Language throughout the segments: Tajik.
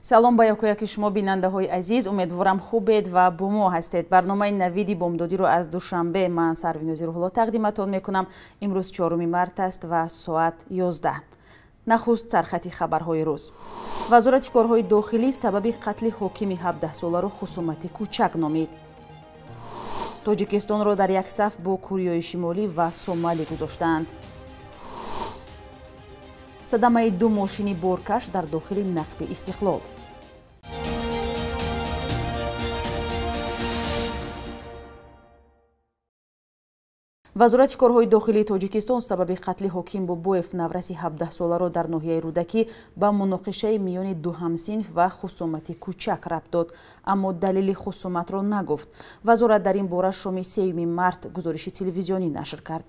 Салом ба якояки шумо бинандаҳои азиз, умедворам хубед ва бо мо ҳастед. Барномаи навиди бомдодиро аз Душанбе ман Сарвинози Рӯҳулло тақдиматон мекунам. Имрӯз 4 март аст ва соат 11. Нахуст сархати хабарҳои рӯз. Вазорати корҳои дохилӣ сабаби қатли ҳокими 17-соларо хусумати кӯчак номид. Тоҷикистонро дар як саф бо Кореяи Шимолӣ ва Сомалӣ гузоштаанд. Садамаи ду мошини боркаш дар дохили нақби Истиқлол. Вазорати корҳои дохилии Тоҷикистон сабаби қатли ҳоким Бобоев навраси 17-соларо дар ноҳияи Рӯдакӣ ба муноқишаи миёни ду ҳамсинф ва хусумати кӯчак рабт дод, аммо далели хусуматро нагуфт. Вазорат дар ин бора шоми 3 март гузориши телевизионӣ нашр кард.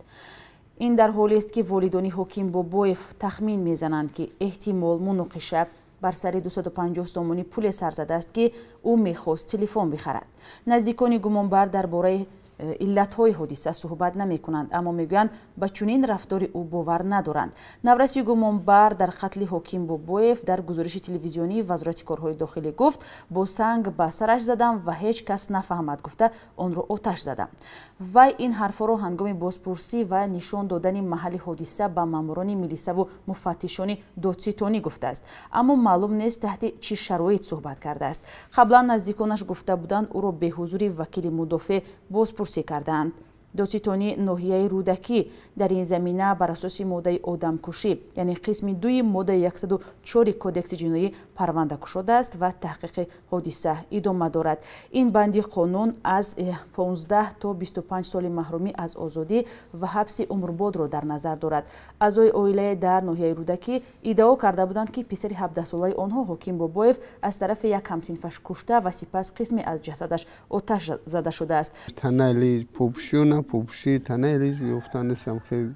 Ин дар ҳолест, ки волидони ҳоким Бобоев тахмин мезананд, ки эҳтимол муноқиша бар сари 250 сомонӣ пуле сар задааст, ки ӯ мехост телефон бихарад. Наздикони гумонбар дар бораи иллатҳои ҳодиса суҳбат намекунанд, аммо мегӯянд, ба чунин рафтори ӯ бовар надоранд. Навраси гумонбар дар қатли ҳоким Бобоев дар гузориши телевизионии Вазорати корҳои дохилӣ гуфт, бо санг ба сараш задам ва ҳеҷ кас нафаҳмад, гуфта онро оташ задам. Вай ин ҳарфҳоро ҳангоми бозпурсӣ ва нишон додани маҳалли ҳодиса ба маъмурони милисаву муфаттишони додситонӣ гуфтааст, аммо маълум нест таҳти чӣ шароит суҳбат кардааст. Қаблан наздиконаш гуфта буданд, ӯро беҳузури вакили мудофеъ бозпурсӣ кардаанд. Додситонии ноҳияи Рӯдакӣ дар ин замина бар асоси моддаи одамкушӣ, яъне қисми 2 моддаи 104 кодекси ҷиноӣ парванда кушодааст ва таҳқиқи ҳодиса идома дорад. Ин банди қонун аз 15 то 25 соли маҳрумӣ аз озодӣ ва ҳабси умрбодро дар назар дорад. Аъзои оилае дар ноҳияи Рӯдакӣ иддао карда буданд, ки писари 17-солаи онҳо ҳоким Бобоев аз тарафи як ҳамсинфаш кушта ва сипас қисме аз ҷасадаш оташ зада шудааст. Пупши танаи ёфтанашам хел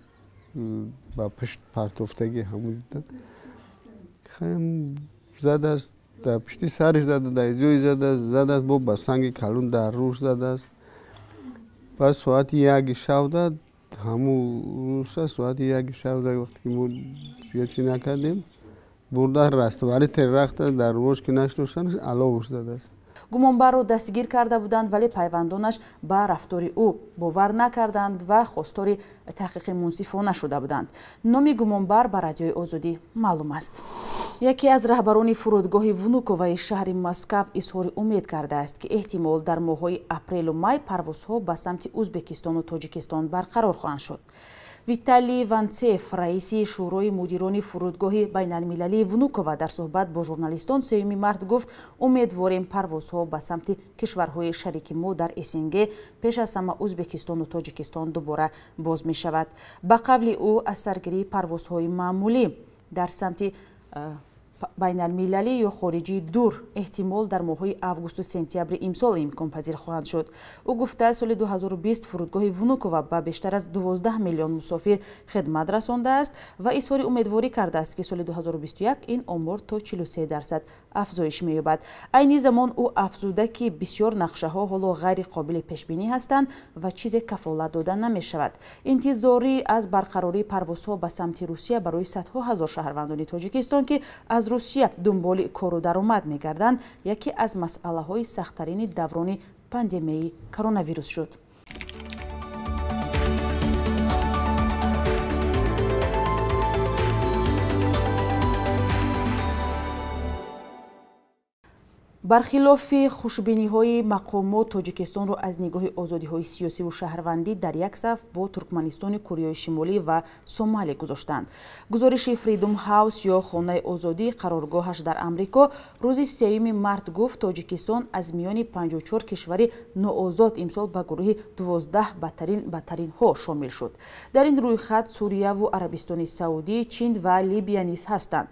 ба пушт партофтагӣ ҳамун хем задааст, дар пушти сараш зада, дар ҷои задааст, задааст бо ба санги калон дар рӯш задааст. Баъд соати 1 шабда ҳамун рӯша соати 1 шабда вақте ки мо дигар чӣ накардем, бурда раствари террахта дар рӯш ки нашношанаш аловуш задааст. Гумонбарро дастгир карда буданд, вале пайвандонаш ба рафтори ӯ бовар накарданд ва хостори таҳқиқи мунсифона шуда буданд. Номи гумонбар ба Радиои Озодӣ маълум аст. Яке аз раҳбарони фурудгоҳи Внуковаи шаҳри Москав изҳори умед кардааст, ки эҳтимол дар моҳҳои апрелу май парвозҳо ба самти Ӯзбекистону Тоҷикистон барқарор хоҳанд шуд. Виталий Ванцев, раиси шӯрои мудирони фурудгоҳи байналмилалии Внукова, дар суҳбат бо журналистон 3 март гуфт, умедворем парвозҳо ба самти кишварҳои шарики мо дар СНГ, пеш аз ҳама Ӯзбекистону Тоҷикистон дубора боз мешавад. Ба қавли ӯ, аз саргирии парвозҳои маъмулӣ дар самти байналмилалӣ ё хориҷии дур эҳтимол дар моҳҳои августу сентябри имсол имконпазир хоҳанд шуд. Ӯ гуфта, соли 2020 фурудгоҳи Внукова ба бештар аз 12 миллион мусофир хидмат расондааст ва изҳори умедворӣ кардааст, ки соли 2021 ин омор то 43% афзоиш меёбад. Айни замон ӯ афзуда, ки бисёр нақшаҳо ҳоло ғайриқобили пешбинӣ ҳастанд ва чизе кафолат дода намешавад. Интизорӣ аз барқарории парвозҳо ба самти Русия барои садҳо ҳазор шаҳрвандони Тоҷикистон, ки аз Русия дунболи кору даромад мегарданд, яке аз масъалаҳои сахттарини даврони пандемияи коронавирус шуд. Бархилофи хушбиниҳои мақомот, Тоҷикистонро аз нигоҳи озодиҳои сиёсиву шаҳрвандӣ дар як саф бо Туркманистони, Кореяи Шимолӣ ва Сомалӣ гузоштанд. Гузориши Freedom House ё Хонаи озодӣ, қароргоҳаш дар Амрико, рӯзи 3 март гуфт, Тоҷикистон аз миёни 54 кишвари ноозод имсол ба гурӯҳи 12 бадтаринҳо шомил шуд. Дар ин рӯйхат Сурияву Арабистони Саудӣ, Чин ва Либия низ ҳастанд.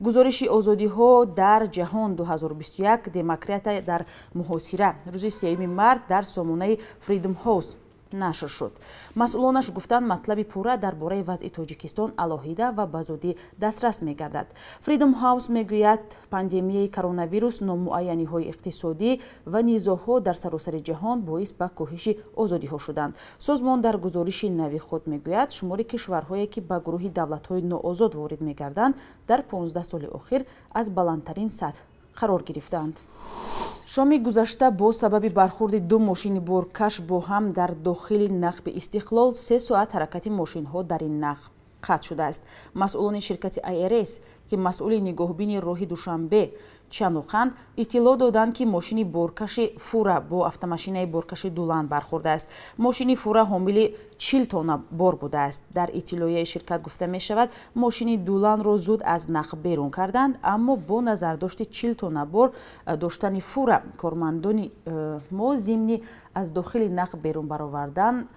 Гузориши озодиҳо дар ҷаҳон 2021 демократия дар муҳосира рӯзи 3 март дар сомонаи Freedom House нашр шуд. Масъулонаш гуфтанд, матлаби пурра дар бораи вазъи Тоҷикистон алоҳида ва ба зудӣ дастрас мегардад. Freedom House мегӯяд, пандемияи коронавирус, номуайяниҳои иқтисодӣ ва низоъҳо дар саросари ҷаҳон боис ба коҳиши озодиҳо шуданд. Созмон дар гузориши нави худ мегӯяд, шумори кишварҳое, ки ба гурӯҳи давлатҳои ноозод ворид мегарданд, дар 15 соли охир аз баландтарин сатҳ Қарор гирифтанд. Шоми гузашта бо сабаби бархурди ду мошини боркаш бо ҳам дар дохили нақби Истиқлол 3 соат ҳаракати мошинҳо дар ин нақб қатъ шудааст. Масъулони ширкати ИРС, ки масъули нигоҳубини роҳи Душанбе Чануқанд, иттилоъ доданд, ки мошини боркаши фура бо автомашинаи боркаши Дулан бархӯрдааст. Мошини фура ҳомили 40 тонна бор будааст. Дар иттилоияи ширкат гуфта мешавад, мошини Дуланро зуд аз нақб берун карданд, аммо бо назардошти 40 тонна бор доштани фура, кормандони мо зимни аз дохили нақб берун баровардан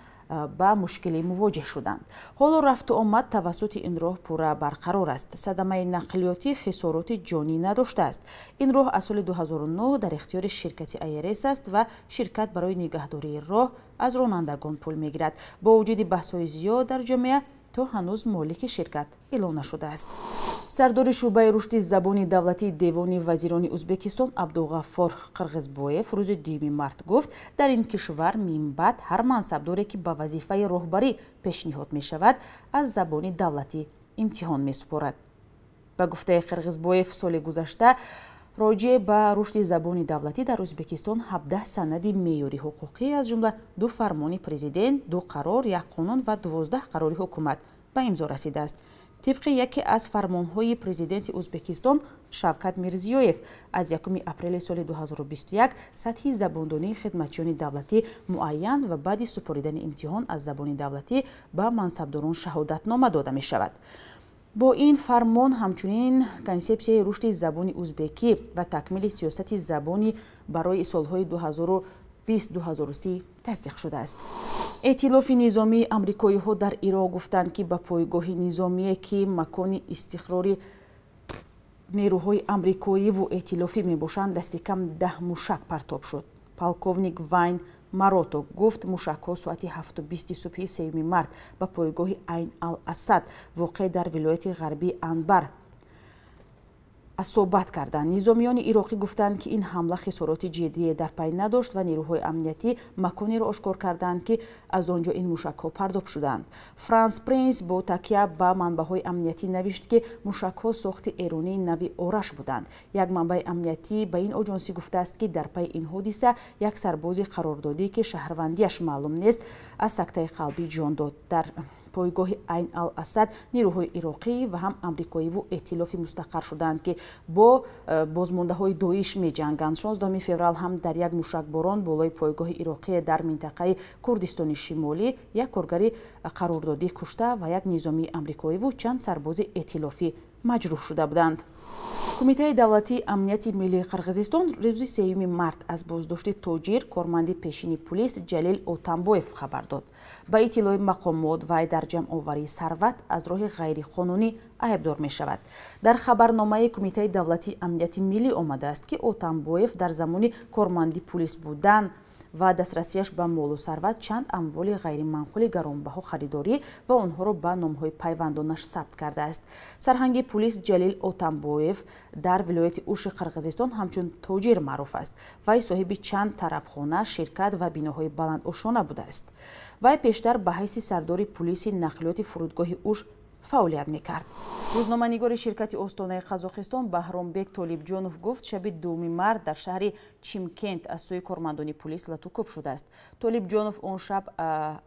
ба мушкилӣ мувоҷеҳ шуданд. Ҳоло рафту омад тавассути ин роҳ пурра барқарор аст. Садамаи нақлиётӣ хисороти ҷонӣ надоштааст. Ин роҳ аз соли 2009 дар ихтиёри ширкати ИРС аст ва ширкат барои нигаҳдории роҳ аз ронандагон пул мегирад. Бо вуҷуди баҳсҳои зиёд дар ҷомеа, то ҳанӯз молики ширкат эълон нашудааст. Сардори шӯъбаи рушди забони давлатии Девони вазирони Ӯзбекистон Абдуғаффор Қирғизбоев рӯзи 2 март гуфт, дар ин кишвар минбаъд ҳар мансабдоре, ки ба вазифаи роҳбарӣ пешниҳод мешавад, аз забони давлатӣ имтиҳон месупорад. Ба гуфтаи Қирғизбоев, соли гузашта роҷеъ ба рушди забони давлатӣ дар Ӯзбекистон 17 санади меъёри ҳуқуқӣ, аз ҷумла ду фармони президент, ду қарор, як қонун ва 12 қарори ҳукумат ба имзо расидааст. Тибқи яке аз фармонҳои президенти Ӯзбекистон Шавкат Мирзиёев, аз 1 апрели соли 2021 сатҳи забондонии хидматчиёни давлатӣ муайян ва баъди супоридани имтиҳон аз забони давлатӣ ба мансабдорон шаҳодатнома дода мешавад. Бо ин фармон ҳамчунин консепсияи рушди забони узбекӣ ва такмили сиёсати забонӣ барои солҳои 2020-2030 тасдиқ шудааст. Эътилофи низомии амрикоиҳо дар Ироқ гуфтанд, ки ба пойгоҳи низомие, ки макони истиқрори нерӯҳои амрикоиву эътилофӣ мебошанд, дасти кам 10 мушак партоб шуд. Полковник Вайн Марото гуфт, мушакҳо соати 7:20 субҳи 3 март ба пойгоҳи Айн ал Асад, воқеъ дар вилояти ғарбии Анбар, асобат карданд. Низомиёни ироқӣ гуфтанд, ки ин ҳамла хисороти ҷиддие дар пай надошт ва нерӯҳои амниятӣ маконеро ошкор карданд, ки аз он ҷо ин мушакҳо партоб шуданд. Франс Пресс бо такя ба манбаъҳои амниятӣ навишт, ки мушакҳо сохти эронии нави Ораш буданд. Як манбаи амниятӣ ба ин оҷонсӣ гуфтааст, ки дар пайи ин ҳодиса як сарбози қарордодӣ, ки шаҳрвандиаш маълум нест, аз сактаи қалбӣ ҷон дод. Дар пойгоҳи Айн ал Асад нерӯҳои ироқӣ ва ҳам амрикоиву эътилофӣ мустақар шуданд, ки бо бозмондаҳои Доиш меҷанганд. 16 феврал ҳам дар як мушакборон болои пойгоҳи ироқие дар минтақаи Курдистони Шимолӣ як коргари қарордодӣ кушта ва як низомии амрикоиву чанд сарбози эътилофӣ маҷрӯҳ шуда буданд. Кумитаи давлатии амнияти миллии Қирғизистон рӯзи 3 март аз боздошти тоҷир, корманди пешини пулис Ҷалил Отамбоев хабар дод. Ба иттилои мақомот, вай дар ҷамъоварии сарват аз роҳи ғайриқонунӣ айбдор мешавад. Дар хабарномаи Кумитаи давлатии амнияти миллӣ омадааст, ки Отамбоев дар замони корманди пулис будан ва дастрасиаш ба молу сарват чанд амволи ғайриманқули гаронбаҳо харидорӣ ва онҳоро ба номҳои пайвандонаш сабт кардааст. Сарҳанги пулис Ҷалил Отамбоев дар вилояти Уши Қирғизистон ҳамчун тоҷир маъруф аст. Вай соҳиби чанд тарабхона, ширкат ва биноҳои баландошона будааст. Вай пештар ба ҳайси сардори пулиси нақлиёти фурудгоҳи Уш фаъолият мекард. Рӯзноманигори ширкати Остонаи Қазоқистон Баҳромбек Толибҷонов гуфт, шаби 2 март дар шаҳри Чимкент аз сӯи кормандони пулис латукӯб шудааст. Толибҷонов он шаб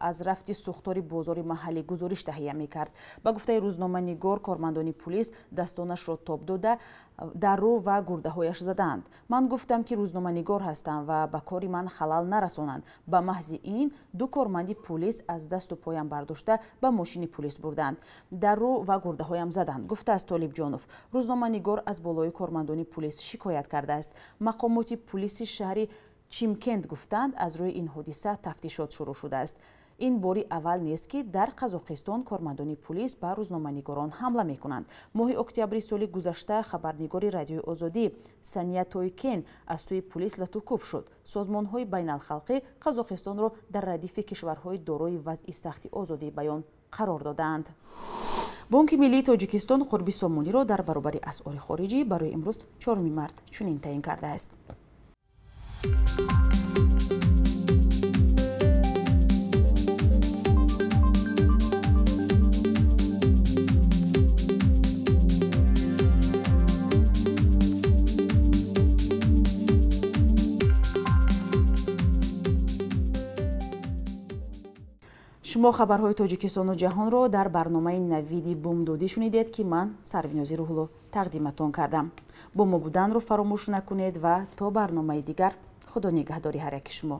аз рафти сӯхтори бозори маҳаллӣ гузориш таҳия мекард. Ба гуфтаи рӯзноманигор, кормандони пулис дастонашро тоб дода, дар рӯ ва гурдаҳояш задаанд. «Ман гуфтам, ки рӯзноманигор ҳастам ва ба кори ман халал нарасонанд. Ба маҳзи ин ду корманди пулис аз дасту поям бардошта, ба мошини пулис бурданд, дар рӯ ва гурдаҳоям заданд», гуфтааст Толибҷонов. Рӯзноманигор аз болои кормандони пулис шикоят кардааст. Мақомоти пулиси шаҳри Чимкент гуфтанд, аз рӯи ин ҳодиса тафтишот шурӯъ шудааст. Ин бори аввал нест, ки дар Қазоқистон кормандони пулис ба рӯзноманигорон ҳамла мекунанд. Моҳи октябри соли гузашта хабарнигори Радиои Озодӣ Сания Тойкен аз сӯи пулис латукӯб шуд. Созмонҳои байналхалқӣ Қазоқистонро дар радифи кишварҳои дорои вазъи сахти озодии баён қарор додаанд. Бонки миллии Тоҷикистон қурби сомониро дар баробари асъори хориҷӣ барои имрӯз, 4 март, чунин таъин кардааст. Шумо хабарҳои Тоҷикистону ҷаҳонро дар барномаи Навиди бумдодӣ шунидед, ки ман, Сарвинози Рӯҳулло, тақдиматон кардам. Бо мо буданро фаромӯш накунед ва то барномаи дигар Худо нигаҳдори ҳар яки шумо.